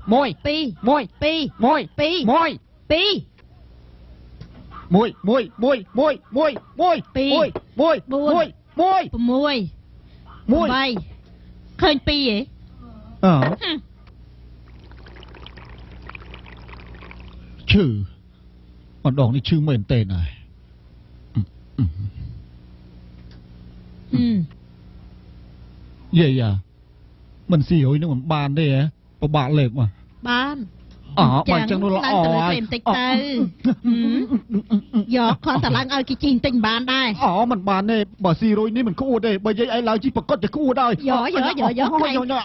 1 2 1 2 1 2 1 2 1 1 1 1 1 1 1 1 1 1 6 1 8ឃើញ2ហ៎ អើឈឺម្ដងនេះឈឺមែនទេណាយាយយ៉ាមិនស៊ីរួយនឹងមិនបានទេហ៎ពិបាកលេបមកបានអូបើចឹងនោះល្អហើយបន្តិចទៅយកខំតឡើងឲ្យគេជីបន្តិចមិនបានដែរអូមិនបានទេបើស៊ីរួយនេះមិនក្អួតទេបើយាយឯងឡើងជីប្រកាសจะក្អួតហើយយកយកយកយក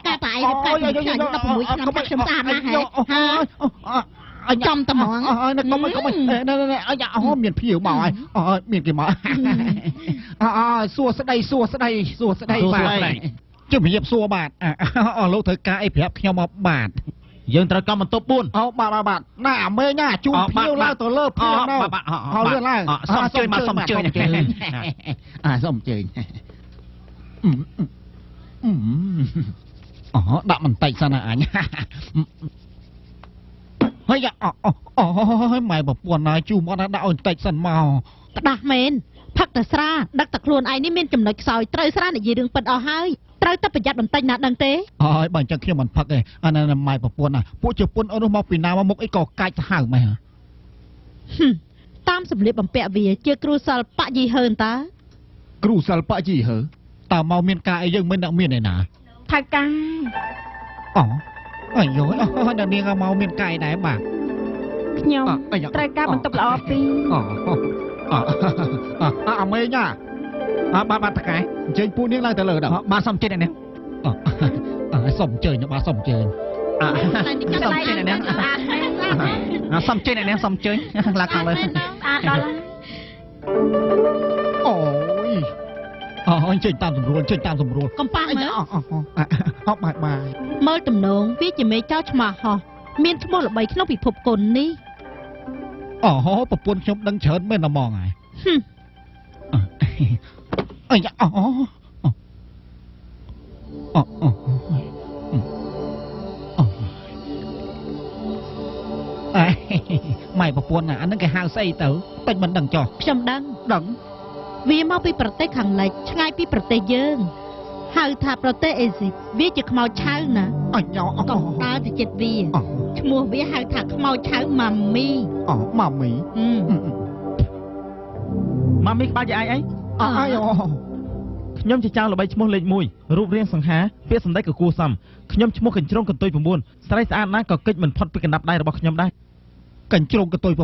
កែតែឯងកែខ្ញុំ16ឆ្នាំខ្ញុំស្អាតណាស់ហ៎ហាចំត្មងអើណែកុំកុំណែណែអាយ៉ាអូមានភ្ញៀវមកហើយអើមានគេមកអើសួស្ដីសួស្ដីសួស្ដីបាទជំរាបសួរបាទអស់លោកត្រូវការអីប្រាប់ខ្ញុំមកបាទយើងត្រូវកំបន្ទប់4អូបាទបាទបាទណែអាមេងណាជូនភ្ញៀវឡើងទៅលើភ្ញៀវនោះហើយលឿនឡើងសុំជើញមកសុំជើញអាសុំជើញអូដាក់បន្តិចសិនណាអញហើយអូអូម៉ែប្រពន្ធណាជូមកដាក់ឲ្យបន្តិចសិនមកក្តាស់មែនផឹកតែស្រាដឹកតែខ្លួនឯងនេះមានចំណុចខ្សោយត្រូវស្រានិយាយរឿងពិតអស់ហើយត្រូវតែប្រយ័ត្នបន្តិចណាដឹងទេអើយបើអញ្ចឹងខ្ញុំមិនផឹកទេអាណាម៉ែប្រពន្ធណាពួកជប៉ុនអូននោះមកពីណាមកមុខអីក៏កាច់សាហាវម៉េះតាមសម្លៀកបំពាក់វាជាគ្រូសិល្បៈយីហើនតាគ្រូសិល្បៈយីហើតើមកមានការអីយើងមិនដឹងមានឯណាថៅកាអូអាយអូយដល់នាងមកមានកាយដែរបាទខ្ញុំត្រូវការបន្ទប់ល្អពីរអូអាមេញ៉ាបាទបាទតកែអញ្ជើញពួកនាងឡើងទៅលើដល់បាទសុំជើញអ្នកនាងសុំជើញបាទសុំជើញសុំជើញអ្នកនាងសុំជើញអ្នកនាងសុំជើញឡើងខាងលើស្អាតដល់អូយអូអញ្ជើញតាមសម្រួលអញ្ជើញតាមសម្រួលកំប៉ះមើលអបបាយបាយមើលទំនងវាជាមេចៅឆ្មាហោះមានឈ្មោះល្បីក្នុងពិភពគុណនេះអូប្រពន្ធខ្ញុំដឹងច្រើនមែនហ្មងហើយអីយ៉ាអូអូអូអេម៉ែប្រពន្ធណាអានឹងគេហៅស្អីទៅតិចមិនដឹងចោះខ្ញុំដឹងដឹងវាមកពីប្រទេសខាងលិចឆ្ងាយពីប្រទេសយើងហៅថាប្រទេសអេស៊ីបវាជាខ្មោចឆៅណាអញអូកុំដើរទៅចិត្តវាឈ្មោះវាហៅថាខ្មោចឆៅម៉ាមីអូម៉ាមីម៉ាមីក្បាលជាឯងអីអើយអូខ្ញុំជាចៅល្បីឈ្មោះលេខ1រូបរាងសង្ហាពាក្យសម្ដីក៏គួរសមខ្ញុំឈ្មោះកញ្ជ្រោងកន្ទុយ9ស្រីស្អាតណាស់ក៏កិច្ចមិនផុតពីកណ្ដាប់ដៃរបស់ខ្ញុំដែរកញ្ជ្រោងកន្ទុយ9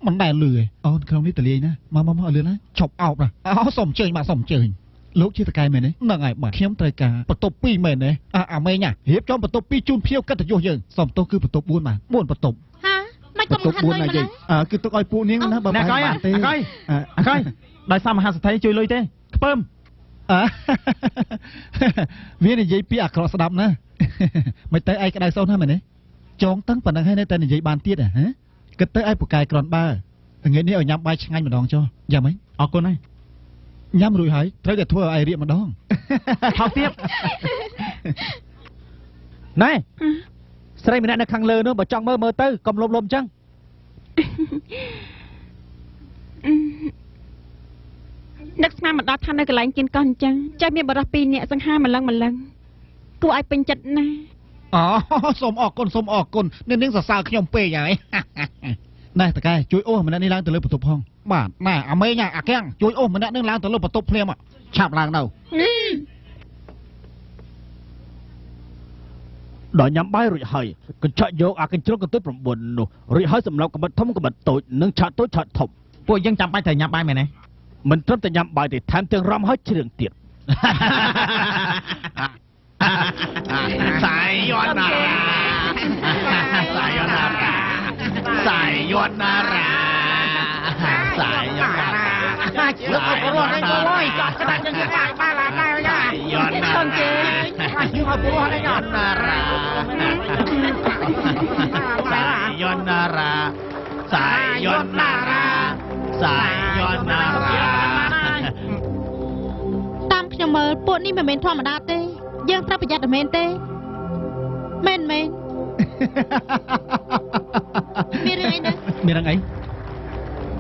មិនដែលលឺឯអូនក្នុងនេះតលាយណាមកមកមកលឿនណាឈប់អោបណាអូសុំជើញបាទសុំជើញលោកជាតកែមែនទេហ្នឹងហើយបាទខ្ញុំត្រូវការបន្ទប់2មែនទេអាមេញរៀបចំបន្ទប់2ជូនភ្ញៀវកិត្តិយសយើងសុំទោសគឺបន្ទប់4បាទ4បន្ទប់ហាមិនកុំហាន់លុយម្ល៉េះគឺទុកឲ្យពួកនាងណាបើបានទេអាកុយអាកុយដោយសារមហាសេដ្ឋីជួយលុយទេខ្ពើមវានិយាយពីអាក្រក់ស្ដាប់ណាមិនទៅឯងក្តៅសូនណាមែនទេចងតឹងប៉ុណ្ណឹងហើយនៅតែនិយាយបានទៀតហ៎គិតទៅឯងពូកែក្រនបើថ្ងៃនេះឲ្យញ៉ាំបាយឆ្ងាញ់ម្ដងចុះយ៉ាងម៉េចអរគុណហើយញ៉ាំរួចហើយត្រូវតែធ្វើឲ្យឯងរៀបម្ដងថោកទៀតណែស្រីម្នាក់នៅខាងលើនោះបើចង់មើលមើលទៅកុំលុបលុបអញ្ចឹងនឹកស្មានមកដល់ថានៅកន្លែងគៀនកោះអញ្ចឹងចេះមានបរិសពីរនាក់សង្ហាម្លឹងម្លឹងគួរឲ្យពេញចិត្តណាស់អូសូមអរគុណសូមអរគុណនាងសរសើរខ្ញុំពេកហើយណែតកែជួយអូសម្នាក់នេះឡើងទៅលើបន្ទប់ផងបាទណែអាមេងអាកាំងជួយអូសម្នាក់នឹងឡើងទៅលើបន្ទប់ភ្លាមឆាប់ឡើងទៅដល់ញ៉ាំបាយរួចហើយកញ្ឆក់យកអាកញ្ជ្រោងកន្ទុយ9នោះរួចហើយសម្រាប់កបិតធំកបិតតូចនិងឆាតតូចឆាតធំពួកយើងចាំបាច់ត្រូវញ៉ាំបាយមែនទេមិនត្រឹមតែញ៉ាំបាយទេថែមទាំងរំហើយច្រៀងទៀតสายยอดนาราสายยอดนาราสายยอดนาราสายยอดนารา លើកឲ្យរស់នេះមកយចោះក្តាច់យើងបាក់បាឡាដែរយ៉ា យอดนา យើងឲ្យរស់នេះ ណារាสายยอดนาราสายยอดนาราสายยอดนาរាតាមខ្ញុំមើលពួកនេះមិនមែនធម្មតាទេយើងត្រូវប្រយ័ត្នមិនមែនទេមែនមែន មានរឿងអីណា មានរឿងអី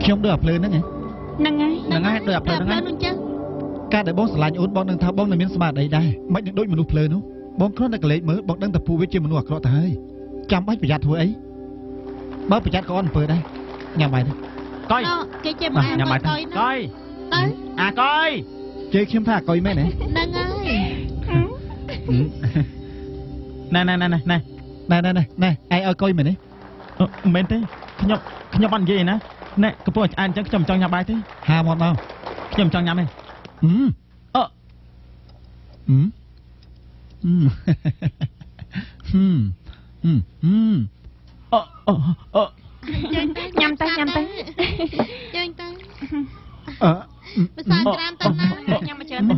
ខ្ញុំដូចអាភ្លើហ្នឹងហ៎ ហ្នឹងហើយ ហ្នឹងហើយដូចអាភ្លើហ្នឹង អញ្ចឹង ការដែលបងស្រឡាញ់អូនបងនឹងថាបងនៅមានស្មារតីដែរមិននឹងដូចមនុស្សភ្លើនោះបងគ្រាន់តែកលេចមើលបងដឹងតែពួកវាជាមនុស្សអាក្រក់ទៅហើយចាំបាច់ប្រយ័ត្នធ្វើអីបើប្រយ័ត្នក៏អត់អំពើដែរញ៉ាំបាយទៅ កុយ គេជាមក ញ៉ាំបាយទៅកុយ ទៅ អាកុយ ជេរខ្ញុំថាអាកុយមែនទេ ហ្នឹងហើយ ណែណែណែណែ ណែណែណែណែឯងឲ្យកុយមែនទេ មិនមែនទេខ្ញុំខ្ញុំអត់និយាយណាណែកំពុងឆ្អែតអញ្ចឹងខ្ញុំមិនចង់ញ៉ាំបាយទេ ហាមាត់មក ខ្ញុំមិនចង់ញ៉ាំទេ អឺ ហឹមហឹមហឹម អឺអឺ ញ៉ាំទៅញ៉ាំទៅ ជើងទៅ អឺ ភាសាក្រាមទៅណា ញ៉ាំមកច្រើនទៅ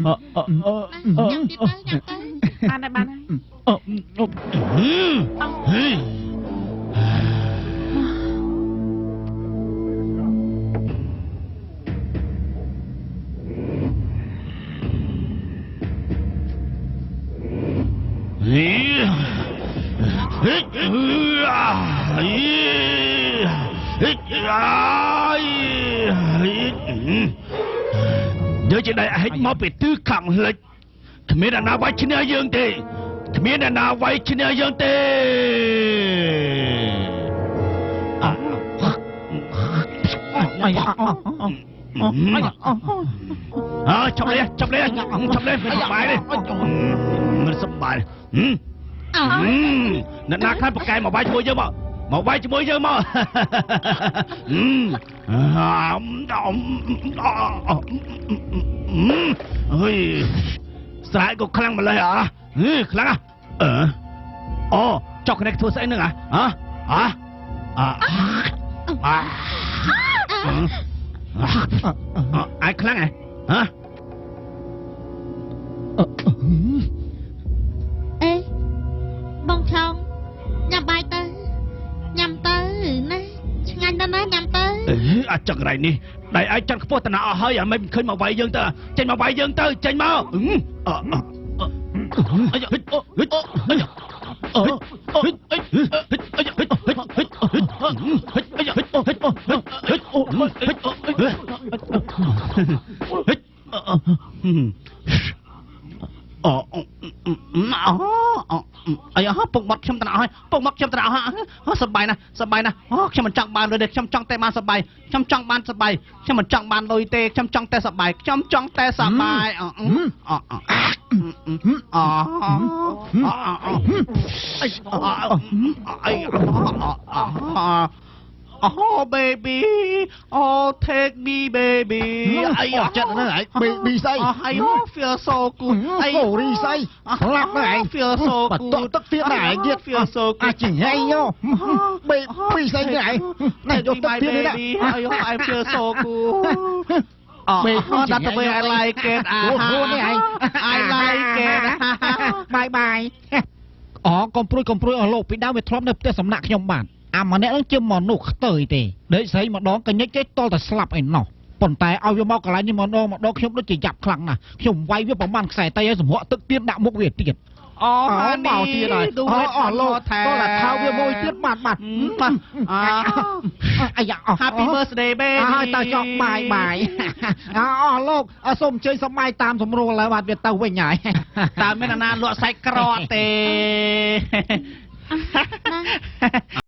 អឺអឺអឺ ញ៉ាំទៀតទៅញ៉ាំទៅ បានហើយបានហើយ អឺ ហេយើងជាដៃហិចមកពីទិសខាងលិចគ្មានអ្នកណាវាយឈ្នះយើងទេគ្មានអ្នកណាវាយឈ្នះយើងទេអើចាប់លេចាប់លេចាប់លេមិនសប្បាយទេមិនសប្បាយអ្នកណាខានប្រកែមកវាយជាមួយយើងមកមកវាយជាមួយយើងមកអើយស្រែកក៏ខ្លាំងម្ល៉េះអើខ្លាំងអឺអូចុកគ្នាធ្វើស្អីហ្នឹងហ៎ហ៎អអាយខ្លាំងហ៎ហ៎ អេបងឆោងញ៉ាំបាយទៅញ៉ាំទៅណាឆ្ងាញ់ណាស់ណាញ៉ាំទៅ អេអាចឹករៃនេះដៃឯងចាន់ខ្ពស់តាណាអស់ហើយអាមិនឃើញមកវាយយើងទៅចេញមកវាយយើងទៅចេញមកអឺអីអូអីអពុកមាត់ខ្ញុំតំណអស់ហើយពុកមាត់ខ្ញុំតំណអស់ហើយសប្បាយណាស់សប្បាយណាស់អូខ្ញុំមិនចង់បានលុយទេខ្ញុំចង់តែបានសប្បាយខ្ញុំចង់បានសប្បាយខ្ញុំមិនចង់បានលុយទេខ្ញុំចង់តែសប្បាយខ្ញុំចង់តែសប្បាយអអអអអអូ baby oh take me baby អីអស់ចិត្តហ្នឹងឯង baby ស្អី I feel so good អីរីស្អីស្លាប់ហ្នឹងឯង feel so good បន្ទឹកទៀតហ្នឹងឯងទៀត feel so good អាចញ៉ៃយោ baby ស្អីហ្នឹងឯងណែយកទឹកទៀតនេះ I feel so good អូ that's the way I like it I like it បាយបាយអូកុំព្រួយកុំព្រួយអស់លោកពីដើមវាធ្លាប់នៅផ្ទះសំណាក់ខ្ញុំបានអាម្នាក់ហ្នឹងជាមនុស្សខ្ទើយទេដេកស្រីម្ដងកញិចគេតល់តែស្លាប់ឯណោះប៉ុន្តែឲ្យវាមកកន្លែងនេះម្ដងម្ដងខ្ញុំដូចជាយ៉ាប់ខ្លាំងណាស់ខ្ញុំវាយវាប្រហែលខ្សែតៃឲ្យសម្រក់ទឹកទៀតដាក់មុខវាទៀត អូ មកទៀតហើយអូអស់លោកតោះតែថៅវាមួយទៀតបាត់បាត់អាយ៉ា Happy birthday baby ហើយតើចង់បាយបាយអស់លោកសូមអញ្ជើញសប្បាយតាមសម្រួលហើយបាទវាទៅវិញហើយ តើមានអាណាលក់សាច់ក្រទេ